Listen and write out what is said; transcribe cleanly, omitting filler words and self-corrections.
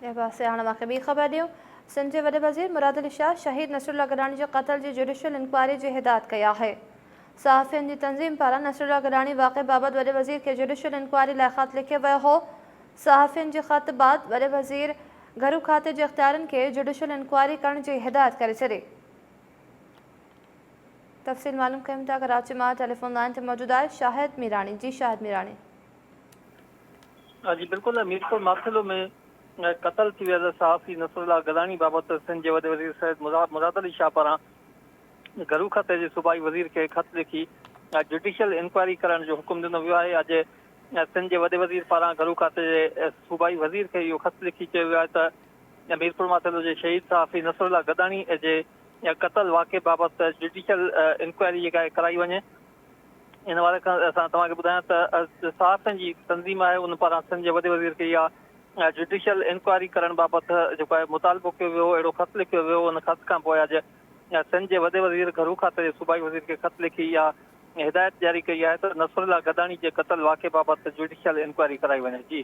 ٻئي پاسي هاڻ اوهان کي ٻي خبر ڏيون، سنڌ جي وڏي وزير مراد علي شاهه شهيد نصرالله گڏاڻي جي قتل جي جوڊيشل انڪوائري جي هدايت ڪئي آهي. صحافين جي تنظيم پاران نصرالله گڏاڻي واقعي بابت وڏي وزير کي جوڊيشل انڪوائري لاء خط لکيو ويو هو. صحافين جي خط بعد وڏي وزير گهرو کاتي جي اختيارين کي جوڊيشل انڪوائري ڪرڻ جي هدايت ڪري ڇڏي. تفصيل معلوم ڪيون ٿا ڪراچي مان ٽيليفون لائين تي موجود آهي شاهد ميراڻي جي شاهد ميراڻي. جي بلڪل ميرپور ماٿيلو ۾ قتل ٿي ويل صحافي نصرالله گڏاڻي بابت سنڌ جي وڏي وزير سيد مراد علي شاهه پاران گهرو کاتي جي صوبائي وزير کي خط لکي جڊيشل انڪوائري ڪرڻ جو حڪم ڏنو ويو آهي اڄ سنڌ جي وڏي وزير پاران گهرو کاتي جي صوبائي وزير کي اهو خط لکي چيو ويو آهي ته ميرپور ماٿيلو جي شهيد صحافي نصرالله گڏاڻي جي قتل واقعي بابت جڊيشل انڪوائري جيڪا آهي ڪرائي وڃي. ان حوالي کان اسان توهان کي ٻڌايان ته صحافين جي هڪ تنظيم آهي ان پاران سنڌ جي وڏي وزير کي اها جڊيشل انڪوائري ڪرڻ بابت جيڪو آهي مطالبو ڪيو ويو اهڙو خط لکيو ويو ان خط کان پوء اڄ سنڌ جي وڏي وزير گهرو کاتي جي صوبائي وزير کي خط لکي اها هدايت جاري ڪئي آهي ته نصرالله گڏاڻي جي قتل واقعي بابت جڊيشل انڪوائري ڪرائي وڃي جي.